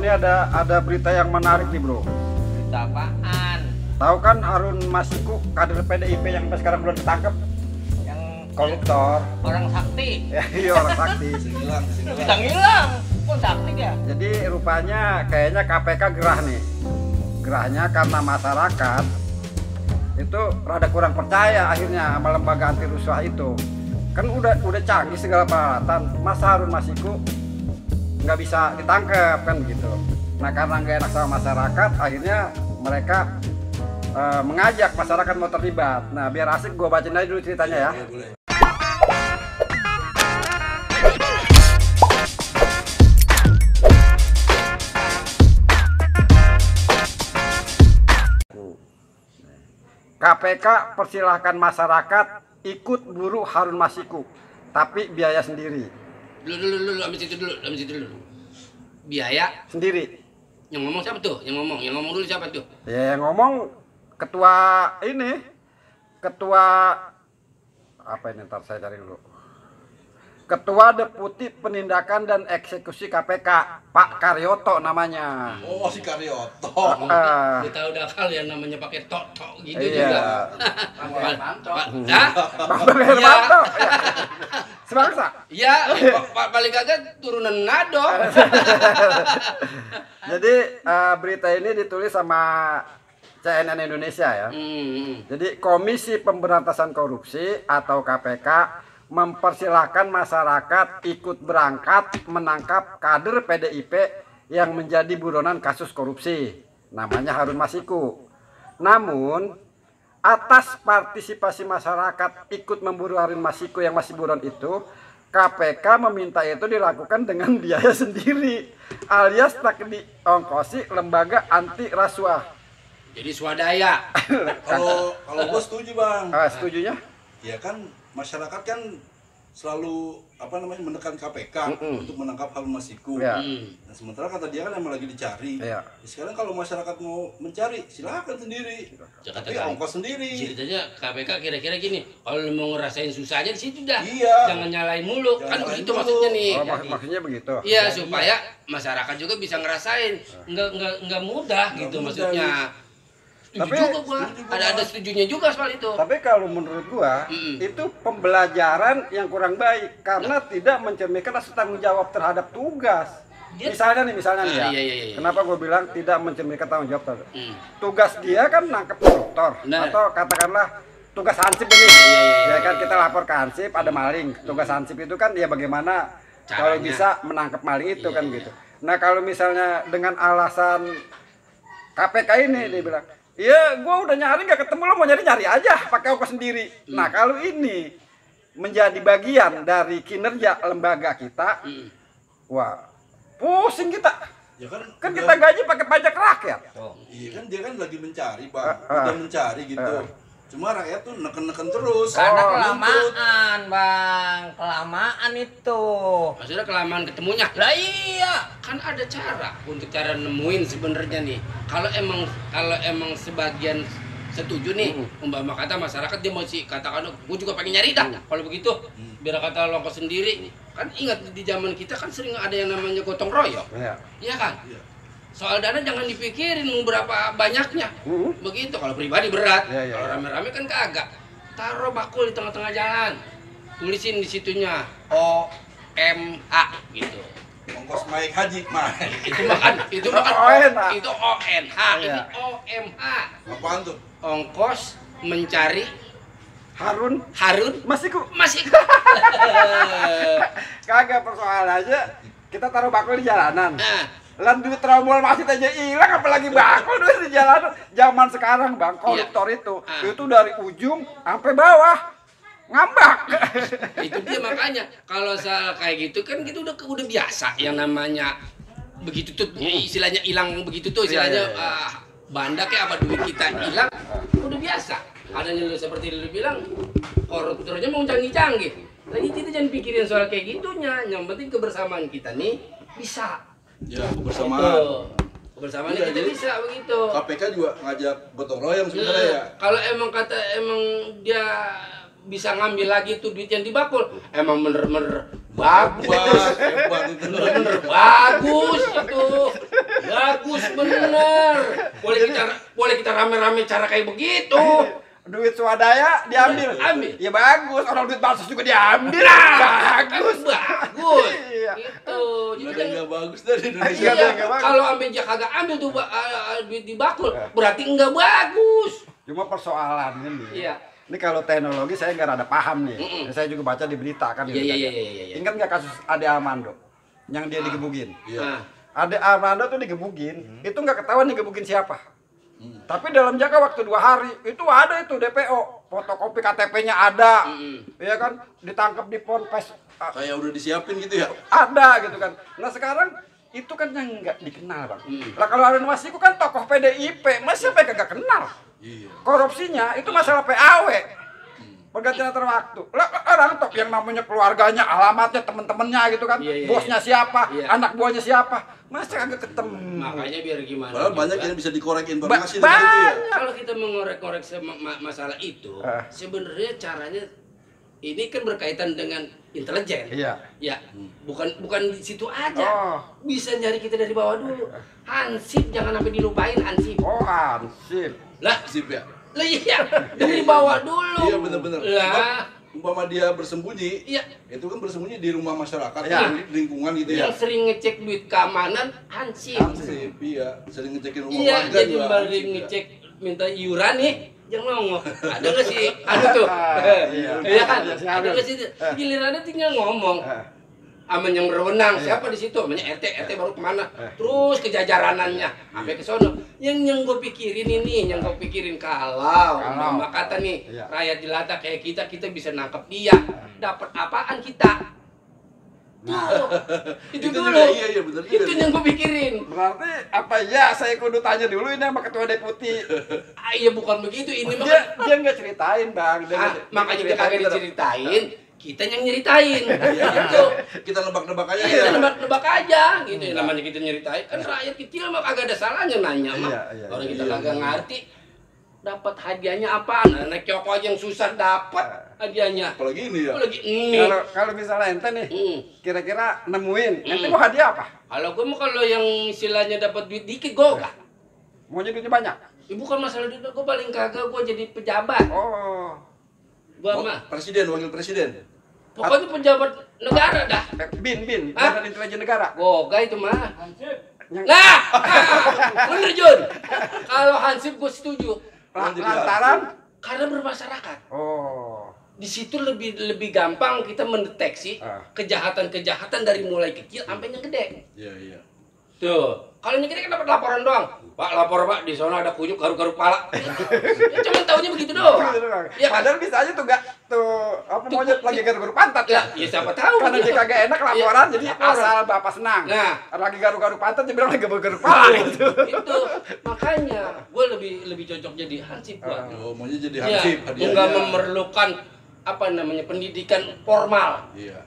ini ada berita yang menarik nih bro. Berita apaan? Tahu kan Harun Masiku, kader PDIP yang sampai sekarang belum ketangkep? Yang Koruptor. orang sakti. Ya, iya orang sakti. Bisa ngilang. Kok sakti ya? Jadi rupanya kayaknya KPK gerah nih. Gerahnya karena masyarakat itu rada kurang percaya akhirnya sama lembaga anti rusuh itu. Kan udah canggih segala peralatan, masa Harun Masiku nggak bisa ditangkap kan gitu. Nah karena nggak enak sama masyarakat, akhirnya mereka mengajak masyarakat mau terlibat. Nah biar asik gue bacain aja dulu ceritanya ya. KPK persilahkan masyarakat ikut buru Harun Masiku, tapi biaya sendiri. Dulu, ambil situ dulu. Biaya Sendiri. Yang ngomong siapa tuh? Yang ngomong dulu siapa tuh? Ya yang ngomong ketua apa ini, ntar saya cari dulu. Ketua Deputi Penindakan dan Eksekusi KPK, Pak Karyoto namanya. Oh, si Karyoto. Kita udah kal yang namanya pakai tok gitu Iya. juga. Pak Hermanto. Sebangsa. Iya, Pak paling kagak turunan Nado. Jadi berita ini ditulis sama CNN Indonesia ya. Jadi Komisi Pemberantasan Korupsi atau KPK mempersilahkan masyarakat ikut berangkat menangkap kader PDIP yang menjadi buronan kasus korupsi. Namanya Harun Masiku. Namun atas partisipasi masyarakat ikut memburu Harun Masiku yang masih buron itu, KPK meminta itu dilakukan dengan biaya sendiri alias tak diongkosi lembaga anti rasuah. Jadi swadaya. Kalau gue setuju bang. Setujunya? Ya kan masyarakat kan selalu menekan KPK untuk menangkap Harun Masiku. Ya. Nah sementara kata dia kan emang lagi dicari. Ya. Sekarang kalau masyarakat mau mencari silakan sendiri. Tapi ongkos sendiri. Ceritanya KPK kira-kira gini, kalau lu mau ngerasain susahnya di situ dah. Iya. Jangan nyalain mulu. Kan Jangan begitu nyalain maksudnya mulu. nih. Maksudnya begitu. Iya, supaya masyarakat juga bisa ngerasain. Enggak mudah gitu mudah, maksudnya. Tapi Setuju juga gua. Ada setujunya juga soal itu. Tapi kalau menurut gua itu pembelajaran yang kurang baik karena tidak mencerminkan rasa tanggung jawab terhadap tugas. Misalnya nih ya. Iya. Kenapa gua bilang tidak mencerminkan tanggung jawab terhadap tugas dia kan nangkep koruptor atau katakanlah tugas Hansip ini. Ya kan kita lapor ke Hansip ada maling. Tugas Hansip itu kan ya bagaimana kalau bisa menangkap maling itu kan gitu. Nah, kalau misalnya dengan alasan KPK ini dia bilang, iya, gue udah nyari nggak ketemu, lo mau nyari aja, pakai ongkos sendiri. Nah, kalau ini menjadi bagian dari kinerja lembaga kita, wah, pusing kita. Ya kan kita gaji pakai pajak rakyat. Iya kan dia kan lagi mencari bang, udah mencari gitu. Cuma rakyat tuh neken terus. Karena kelamaan bang, kelamaan itu. Maksudnya kelamaan ketemunya. Lah iya. Kan ada cara untuk cara nemuin sebenarnya nih. Kalau emang sebagian setuju nih, umpama kata masyarakat dia mau katakan, gue juga pengen nyari dah. Kalau begitu, biar kata longkos sendiri. Kan ingat di zaman kita kan sering ada yang namanya gotong royong. Iya kan? Iya. Soal dana jangan dipikirin berapa banyaknya. Begitu kalau pribadi berat. Kalau rame-rame kan kagak. Taruh bakul di tengah-tengah jalan. Tulisin di situnya OMH gitu. Ongkos naik haji mah. Itu makan itu ONH. Ini OMH. Apaan tuh? Ongkos mencari Harun Masiku. Kagak persoalan aja. Kita taruh bakul di jalanan. Lan duit tromol masih aja hilang, apalagi bakul duit di jalanan. Zaman sekarang bang, koruptor itu dari ujung sampai bawah ngambak. Itu dia makanya kalau soal kayak gitu kan kita udah biasa yang namanya begitu tuh istilahnya hilang begitu tuh istilahnya banda kayak apa duit kita hilang udah biasa. Adanya lu seperti lu bilang koruptornya mau canggih-canggih. Lagi kita jangan pikirin soal kayak gitunya, yang penting kebersamaan kita nih bisa. Ya, kebersamaan. Kebersamaan kita bisa begitu. KPK juga ngajak gotong royong sebenarnya ya. Kalau emang dia bisa ngambil lagi tuh duit yang dibakul. Emang bener-bener bagus. Hebat itu. Bener-bener bagus itu. Bagus bener. Boleh kita rame-rame cara kayak begitu. Duit swadaya diambil. Ambil. Ya bagus, orang duit bansos juga diambil. Bagus. Iya. Itu. Jadi Jadi kan nggak bagus dari Indonesia. Iya, iya, nggak bagus. kalau ambil dia kagak ambil tuh duit dibakul, berarti enggak bagus. Cuma persoalan ini. Iya. Ini kalau teknologi saya nggak rada paham nih. Saya juga baca di berita kan. Iya. Ingat nggak kasus Ade Armando yang dia digebukin? Nah, Ade Armando tuh digebukin, itu nggak ketahuan digebukin siapa. Tapi dalam jangka waktu 2 hari itu ada itu DPO, fotokopi KTP-nya ada, ya kan, ditangkap di Ponpes Kayak udah disiapin gitu ya. ada gitu kan. Nah sekarang itu kan yang nggak dikenal bang. Lah kalau Harun Masiku kan tokoh PDIP, masih siapa yang kagak kenal? Iya. Korupsinya itu masalah PAW. Pergantian antar waktu. Lah orang top yang namanya keluarganya, alamatnya, temen-temennya gitu kan. Iya. Bosnya siapa, Iya. anak buahnya siapa. Masa kagak ketemu. makanya biar gimana. Padahal banyak juga, yang bisa dikorek informasi dari itu ya. Banyak. kalau kita mengorek-korek masalah itu, sebenarnya caranya ini kan berkaitan dengan intelijen. Iya. Ya, bukan di situ aja. Oh. Bisa nyari kita dari bawah dulu. Hansip jangan sampai dilupain Hansip. Oh Hansip. Lah, Sip ya. lah iya, dari bawah dulu. Iya benar-benar. Lah, Umpama dia bersembunyi, iya. itu kan bersembunyi di rumah masyarakat, Iya. di lingkungan gitu ya. Yang sering ngecek duit keamanan Hansip. Sip, iya. Sering ngecekin rumah Iya, warga jadi juga. balik Sip, ya. ngecek minta iuran nih, jangan ngomong. Ada nggak sih? Ada tuh. Iya. Iya kan? Iya, si Ada Harun. nggak sih? Gilirannya tinggal ngomong. Aman yang berwenang, siapa di situ? Namanya RT baru kemana? Terus ke jajaranannya, sampai ke sono. Yang gue pikirin ini, yang gue pikirin kalau umpama kata nih Iya. rakyat jelata kayak kita bisa nangkep dia, dapat apaan kita? Tuh, itu Itu dulu. juga, iya, bener juga. Itu yang gue pikirin. Berarti apa ya saya kudu tanya dulu ini sama ketua deputi. Ah, iya bukan begitu, ini mah Dia nggak ceritain bang. makanya dia kagak diceritain, kita yang nyeritain. Gitu. Kita nebak-nebak aja Kita ya. nebak-nebak aja gitu. Namanya kita nyeritain kan rakyat kecil mah kagak ada salahnya nanya mah. Iya, Orang kita iya, kagak iya. ngerti dapat hadiahnya apaan? Anak Joko aja yang susah dapat hadiahnya. Apalagi ini ya. Apalagi ini. Kalau misalnya ente nih, Hmm. kira-kira nemuin, ente mau hadiah apa? Kalau gue mah kalau yang istilahnya dapat duit dikit gue enggak. Maunya duitnya banyak? Bukan masalah duit, gue paling kagak gue jadi pejabat. Oh, Gue Oh, mah presiden, wakil presiden. pokoknya pejabat negara dah. bin, Hah? Badan Intelijen Negara. Goga itu mah. Yang- Nah, bener Jun. Kalau Hansip gue setuju. Lantaran? Karena bermasyarakat. Oh, Di situ lebih gampang kita mendeteksi kejahatan-kejahatan dari mulai kecil sampai yang gede. Iya, iya. Tuh, kalau yang gede kan dapat laporan doang. Pak, lapor Pak, di sana ada kunyuk garuk-garuk pala. Ya, cuman taunya begitu doang. begitu doang. Iya kan? Padahal bisa aja tuh gak tuh apa monyet lagi garuk-garuk pantat Ya, ya. ya siapa tahu. Karena dia begitu. kagak enak laporan, Iya, jadi laporan. asal bapak senang. Nah. Lagi garuk-garuk pantat, dia bilang lagi garuk-garuk pala gitu. Itu makanya gue lebih cocok jadi Hansip gua. Oh, maunya jadi Iya, hansip nggak hadiahnya. memerlukan apa namanya pendidikan formal. Iya.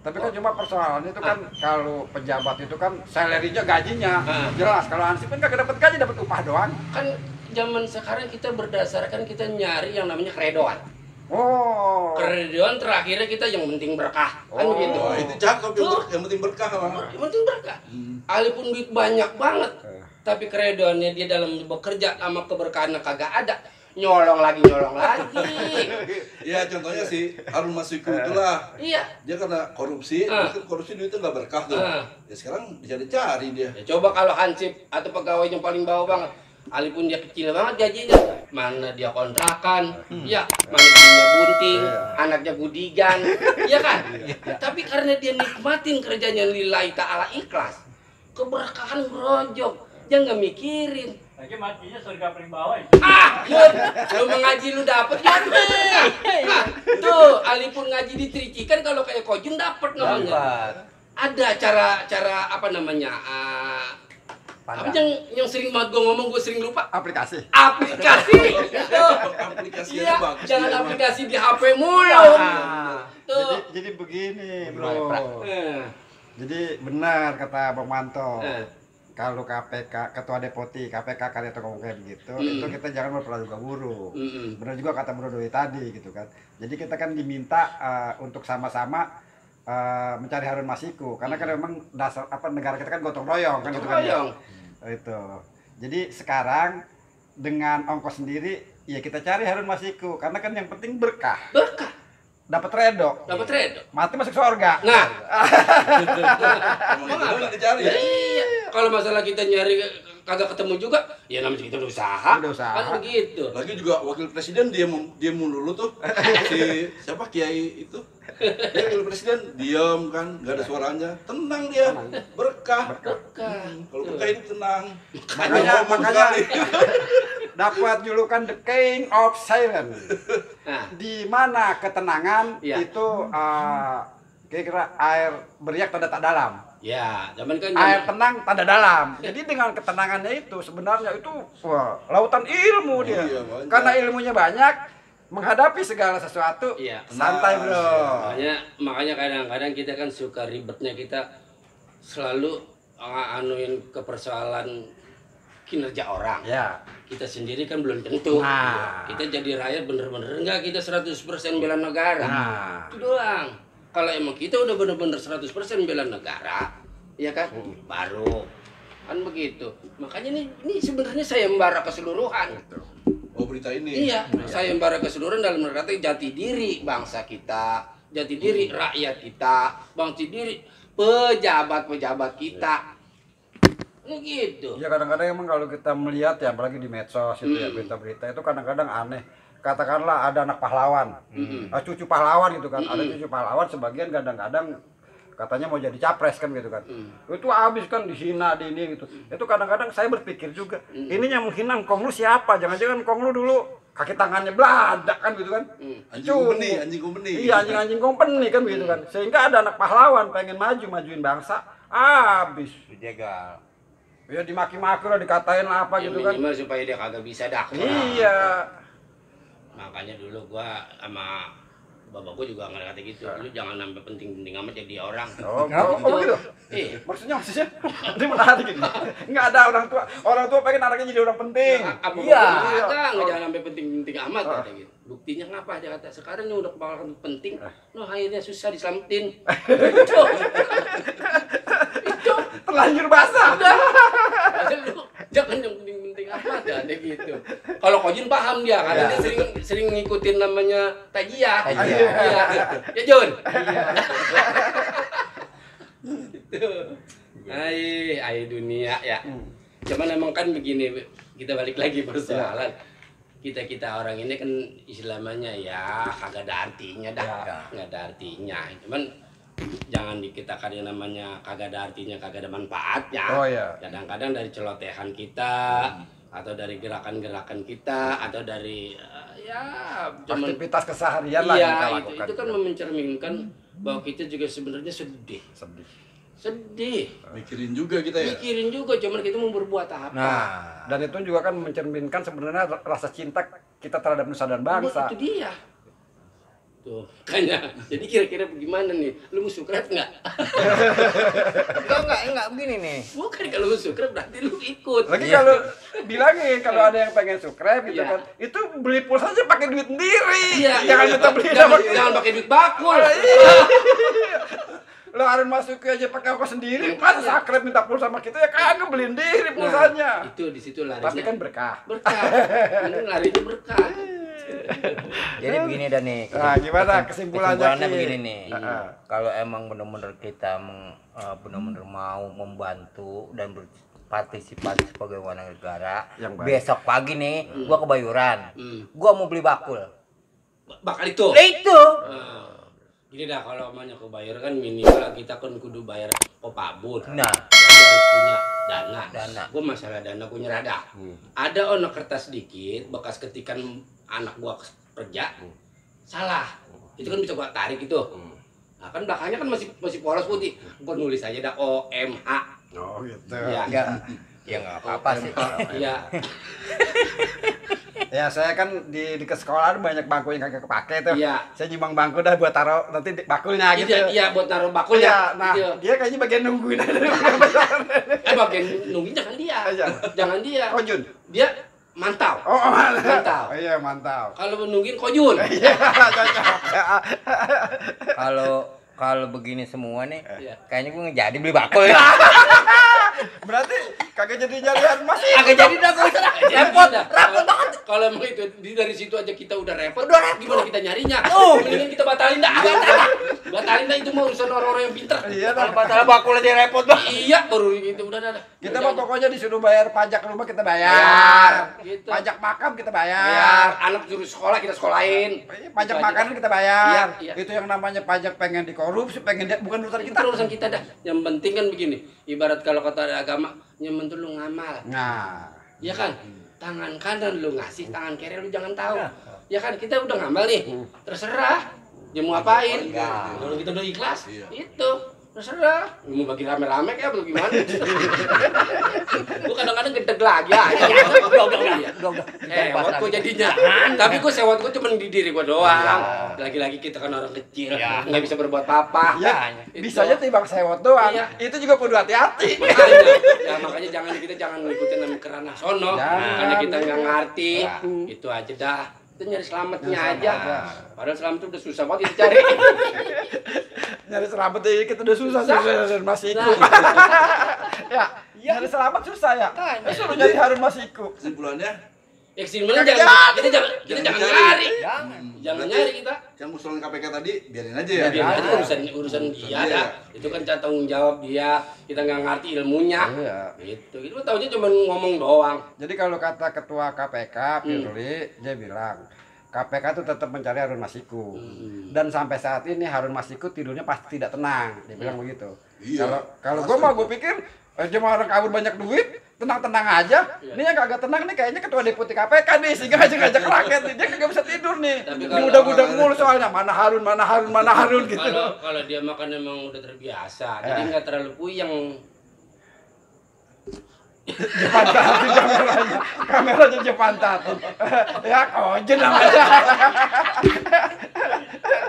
Tapi kan cuma persoalannya itu kan kalau pejabat itu kan salary-nya gajinya jelas. Kalau Hansip kan kagak dapat gaji, dapat upah doang. Kan zaman sekarang kita berdasarkan kita nyari yang namanya kredoan. Oh. Kredoan terakhirnya kita yang penting berkah. Kan Oh. begitu. Wah, itu cakep Tuh. yang penting berkah, Bang. Yang penting berkah. Alipun duit banyak banget, tapi kredoannya dia dalam bekerja sama keberkahannya kagak ada. Nyolong lagi. Ya contohnya si Harun Masiku itulah. Iya. Dia karena korupsi, kan korupsi duitnya nggak berkah tuh. Ya sekarang dicari-cari dia. Ya coba kalau Hansip atau pegawai yang paling bawah banget, alipun dia kecil banget gajinya, mana dia kontrakan, ya, mana dia bunting, anaknya gudigan, ya kan? Tapi karena dia nikmatin kerjanya lillahi ta'ala ikhlas, keberkahan merojok, dia nggak mikirin. Lagi matinya surga paling bawah ya. Yun, lu mengaji lu dapet Yun. Nah, tuh, alipun ngaji di Tricikan kalau kayak Kojun dapet namanya. Ada cara apa namanya? Apa yang sering banget gue ngomong, gue sering lupa. Aplikasi. Aplikasi. Tuh. Aplikasinya Iya, bagus. jangan dia, Bang. aplikasi di HP mulu. Tuh. Jadi begini, bro. Eh, Jadi benar kata Bang Manto. eh. kalau KPK ketua deputi KPK karya atau kayak begitu, itu kita jangan berpraduga buruk. Benar juga kata Bro Doi tadi gitu kan. Jadi kita kan diminta untuk sama-sama mencari Harun Masiku, karena kan memang dasar negara kita kan gotong royong kan, gitu kan ya. Itu. Jadi sekarang dengan ongkos sendiri ya kita cari Harun Masiku, karena kan yang penting berkah. Dapat redo. Mati masuk surga. Nah. Emang dicari ya? Iya. Kalau masalah kita nyari kagak ketemu juga, ya namanya kita udah usaha. Kan begitu. Lagi juga wakil presiden dia melulu tuh. Si siapa Kiai itu? Dia wakil presiden diam kan, nggak ada suaranya. Tenang dia. Berkah. Kalau berkah ini tenang. Makanya dapat julukan the king of silence. Di mana ketenangan itu kira-kira air beriak tanda tak dalam. Ya, zaman kan Air tenang tanda dalam. Jadi dengan ketenangannya itu sebenarnya itu lautan ilmu dia. Iya, Karena ilmunya banyak, menghadapi segala sesuatu santai, Bro. Makanya kadang-kadang kita kan suka ribetnya, kita selalu anuin ke persoalan kinerja orang. Ya. Kita sendiri kan belum tentu. Kita jadi rakyat bener-bener enggak, kita 100% bela negara. Itu doang. Kalau emang kita udah bener-bener 100% bela negara, ya kan? Baru kan begitu. Makanya ini sebenarnya sayembara keseluruhan. Oh, berita ini. Iya, sayembara keseluruhan dalam arti jati diri bangsa kita, jati diri rakyat kita, jati diri pejabat-pejabat kita. Gitu. Ya kadang-kadang emang kalau kita melihat ya, apalagi di medsos itu ya, berita-berita itu kadang-kadang aneh. Katakanlah ada anak pahlawan, cucu pahlawan gitu kan, ada cucu pahlawan, sebagian kadang-kadang katanya mau jadi capres kan gitu kan, itu habis kan dihina di ini gitu. Itu kadang-kadang saya berpikir juga, ini yang menghina Kong Lu siapa? Jangan-jangan Kong Lu dulu kaki tangannya beladak kan gitu kan? Anjing company. Iya, anjing company kan gitu kan. Sehingga ada anak pahlawan pengen majuin bangsa, habis dijegal. Ya dimaki-maki lah, dikatain apa gitu kan. Minimal supaya dia kagak bisa dah. Iya. Makanya dulu gua sama bapak gua juga ngerti gitu. Lu jangan sampai penting-penting amat jadi orang. Oh gitu. Maksudnya dia menarik gitu. Enggak ada orang tua. Orang tua pengen anaknya jadi orang penting. Iya. Jangan sampai penting-penting amat kata gitu. Buktinya ngapa dia kata sekarang ini udah kepala penting. No akhirnya susah diselamatin. Itu terlanjur basah. Jangan yang penting-penting amat ya, ada gitu. Kalau Kojin paham dia, karena dia sering ngikutin namanya Tajiyah. Iya. Ya Jun. Iya. Ai dunia ya. Cuman emang kan begini, kita balik lagi persoalan. Kita orang ini kan istilahnya ya kagak ada artinya dah. Nggak ada artinya. Cuman jangan dikitakan yang namanya kagak ada artinya, kagak ada manfaatnya. Kadang-kadang dari celotehan kita, atau dari gerakan-gerakan kita, atau dari aktivitas keseharian lah yang kita lakukan. Itu kan mencerminkan bahwa kita juga sebenarnya sedih. Mikirin juga kita ya. Mikirin juga, cuman kita mau berbuat apa. Dan itu juga kan mencerminkan sebenarnya rasa cinta kita terhadap nusa dan bangsa. Itu dia. Tuh, kayaknya. Jadi kira-kira bagaimana nih? Lu mau subscribe nggak? Enggak begini nih. Bukan, kalau lu subscribe berarti lu ikut. Lagi kalau bilangin kalau ada yang pengen subscribe gitu kan, itu beli pulsa aja pakai duit sendiri. Jangan minta beli jangan pakai duit bakul. Lo Harun Masiku aja pakai ongkos sendiri, masa subscribe minta pulsa sama kita ya kagak beliin diri pulsanya. Itu di situ larinya. Tapi kan berkah. Ini larinya berkah. Jadi begini dah nih. Gimana kesimpulannya begini nih. Kalau emang benar-benar kita benar-benar mau membantu dan berpartisipasi sebagai warga negara, besok pagi nih gua ke Bayuran. Gua mau beli bakul. Bakal itu. Itu. Gini dah, kalau namanya ke Bayar kan minimal kita kan kudu bayar kopabut. Nah, harus punya dana. Gua masalah dana gua nyerah dah. Ada ono kertas sedikit bekas ketikan anak gua kerja. Salah. Itu kan bisa gua tarik itu. Nah, kan belakangnya kan masih polos putih. Gua nulis aja dah OMH. Oh gitu. Ya enggak apa-apa sih. Iya. Ya saya kan di ke sekolah banyak bangku yang kagak kepake tuh. Iya. Saya nyumbang bangku dah buat taruh nanti di bakulnya gitu. Iya, buat naruh bakulnya. Iya, nah dia kayaknya bagian nungguin aja. Bagian nungguin jangan dia. Jangan dia. Kojun. Dia mantau. Oh, mantau. Iya, mantau. Kalau nungguin kojun. Iya, cocok. Kalau begini semua nih, Iya. kayaknya gue ngejadi beli bakul ya. Berarti kagak jadi jadian masih. Agak jadi dah gue repot banget. Kalau emang itu dari situ aja kita udah repot. Gimana kita nyarinya? Mendingan kita batalin dah. Batalin dah, itu mah urusan orang-orang yang pintar. Iya, Kalau batal bakul aja repot banget. Iya, baru gitu udah. Kita mah pokoknya disuruh bayar pajak rumah kita bayar. Gitu. Pajak makam kita Bayar, bayar. anak suruh sekolah kita sekolahin. Pajak Itu aja makanan dah. kita bayar. Iya. Itu yang namanya pajak pengen dikorupsi, pengen bukan urusan Itu kita. urusan kita dah. Yang penting kan begini, ibarat kalau kata agama, yang penting lu ngamal. Nah, Ya kan? Tangan kanan lu ngasih, tangan kiri lu jangan tahu. Ya kan, kita udah ngamal nih. Terserah. Dia mau ngapain? Kalau kita udah ikhlas, itu terserah. Mau bagi rame-rame kayak atau gimana? Gua kadang-kadang gedeg lagi aja. Udah. Sewot gua jadinya. Tapi gua sewot gua cuma di diri gua doang. Lagi-lagi kita kan orang kecil, nggak bisa berbuat apa-apa. ya Itu. bisanya timbang sewot doang. Iya. Itu juga kudu hati-hati. Makanya kita jangan ngikutin nama kerana sono, Jangan. karena kita nggak ngerti. Itu aja dah. Kita nyari selamatnya aja. Padahal selamat itu udah susah banget dicari. Nyari selamat kita udah susah dan masih ikut. Ya, nyari selamat susah ya. Suruh nyari Harun Masiku. Kesimpulannya, Ya kesimpulan kita jangan nyari. Jangan nyari kita. yang usulan KPK tadi biarin aja ya. Dia itu urusan dia dah. Itu kan tanggung jawab dia. Kita nggak ngerti ilmunya. Iya. Gitu. Itu taunya cuma ngomong doang. Jadi kalau kata ketua KPK, Firly, dia bilang KPK itu tetap mencari Harun Masiku. Dan sampai saat ini Harun Masiku tidurnya pasti tidak tenang. Dia bilang begitu. Iya. Kalau gue pikir cuma orang kabur banyak duit, tenang-tenang aja. Ini yang kagak tenang nih kayaknya ketua deputi KPK nih, sehingga ngajak rakyat nih. Dia kagak bisa tidur nih. Tapi Ini kalau- udah mulu soalnya mana Harun gitu. Kalau dia makan emang udah terbiasa, jadi nggak terlalu puyeng. Jepantatin kameranya jepantatin. Ya kojen namanya.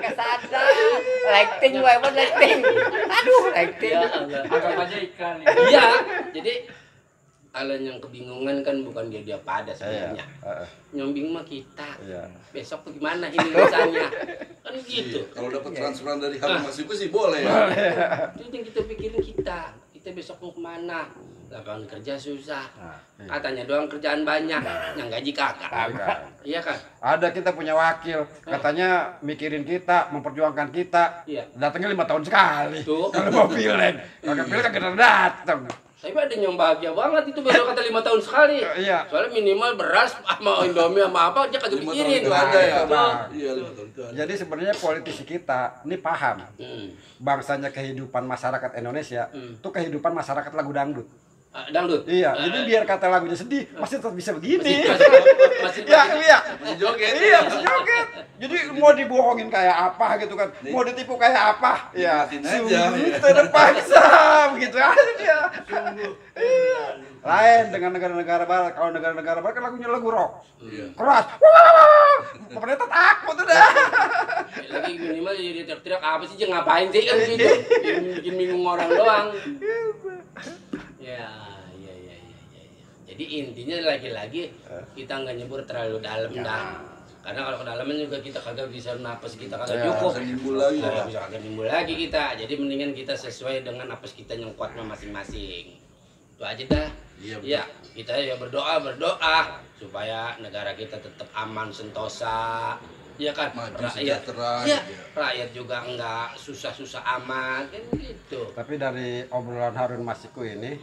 Kesadar. Lighting gue emang lighting. Aduh, lighting. Ya Allah. Anggap aja ikan. Iya, jadi kalian yang kebingungan kan bukan dia pada sebenarnya. Nyombing mah kita. Iya. Besok tuh gimana ini urusannya? Kan gitu. Kalau dapat transferan dari Harun Masiku sih boleh ya. Itu yang kita pikirin kita. Kita besok mau kemana? Lapangan kerja susah. Katanya doang kerjaan banyak, yang gaji kakak. Iya kan? Ada kita punya wakil, katanya mikirin kita, memperjuangkan kita. Iya. Datangnya 5 tahun sekali. Tuh. Kalau mau pileg, kagak pileg kagak datang. Tapi ada yang bahagia banget itu besok kata 5 tahun sekali. Iya. Soalnya minimal beras sama Indomie sama apa dia kagak 5 tahun pikirin. itu ada ya. Bang. Iya, 5 tahun itu ada. Jadi sebenarnya politisi kita ini paham bangsanya kehidupan masyarakat Indonesia, itu kehidupan masyarakat lagu dangdut. Dangdut. Iya, jadi biar kata lagunya sedih, masih tetap bisa begini. Masih Iya. Masih joget. Iya, masih joget. Jadi mau dibohongin kayak apa gitu kan, mau ditipu kayak apa, ya Nikmatin aja, sungguh ya. terpaksa, begitu aja dia. Iya. Lain dengan negara-negara barat, kalau negara-negara barat kan lagunya lagu rock, Iya. keras, wah, pemerintah takut udah. lagi minimal jadi teriak-teriak apa sih dia ngapain sih kan gitu. Bikin bingung orang doang. Ya. Jadi intinya lagi-lagi kita nggak nyebur terlalu dalam dah. Karena kalau kedalaman juga kita kagak bisa napas kita kagak cukup. Bisa nimbul lagi. Nah, bisa kagak nimbul lagi kita. Jadi mendingan kita sesuai dengan napas kita yang kuatnya masing-masing. Itu aja dah. Iya, betul. Ya, kita ya berdoa supaya negara kita tetap aman sentosa. Iya kan? Maju sejahtera, Iya, gitu ya. rakyat juga enggak susah-susah amat kan gitu. Tapi dari obrolan Harun Masiku ini,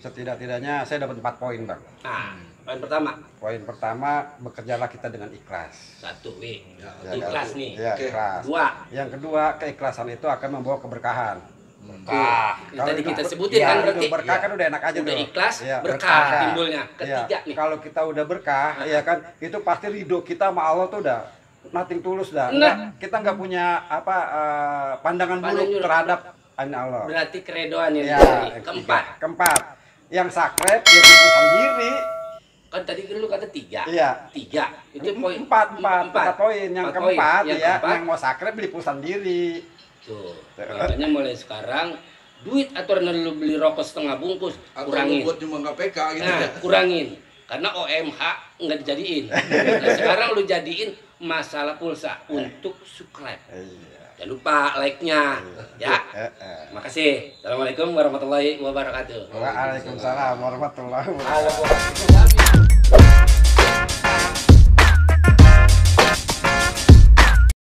setidak-tidaknya saya dapat 4 poin, Bang. Nah, poin pertama. Poin pertama, bekerjalah kita dengan ikhlas. 1 Ya, ikhlas kan? nih. Ya, Oke. ikhlas. 2. Yang kedua, keikhlasan itu akan membawa keberkahan. Yang tadi itu- kita sebutin ya, kan itu berarti. berkah kan udah enak aja Udah tuh. ikhlas, Iya, berkah timbulnya. Iya, Ketiga nih. kalau kita udah berkah, ya kan, itu pasti ridho kita sama Allah tuh udah nothing tulus dah. Nah. Kita nggak punya apa pandangan buruk buruk. terhadap Allah. Berarti keredoan ini. Ya, Keempat. Keempat, yang sakrep ya kumpulkan diri. kan tadi lu kata 3. Iya. 3. Itu poin 4 poin. Yang keempat ya, yang mau sakre beli pulsa sendiri. Tuh. Makanya mulai sekarang duit aturan lu beli rokok setengah bungkus kurangin. Atau buat cuma KPK gitu Nah, ya. kurangin. Karena OMH nggak dijadiin. Nah, sekarang lu jadiin masalah pulsa untuk subscribe. Jangan lupa like-nya ya. Makasih. Assalamualaikum warahmatullahi wabarakatuh. Waalaikumsalam warahmatullahi wabarakatuh.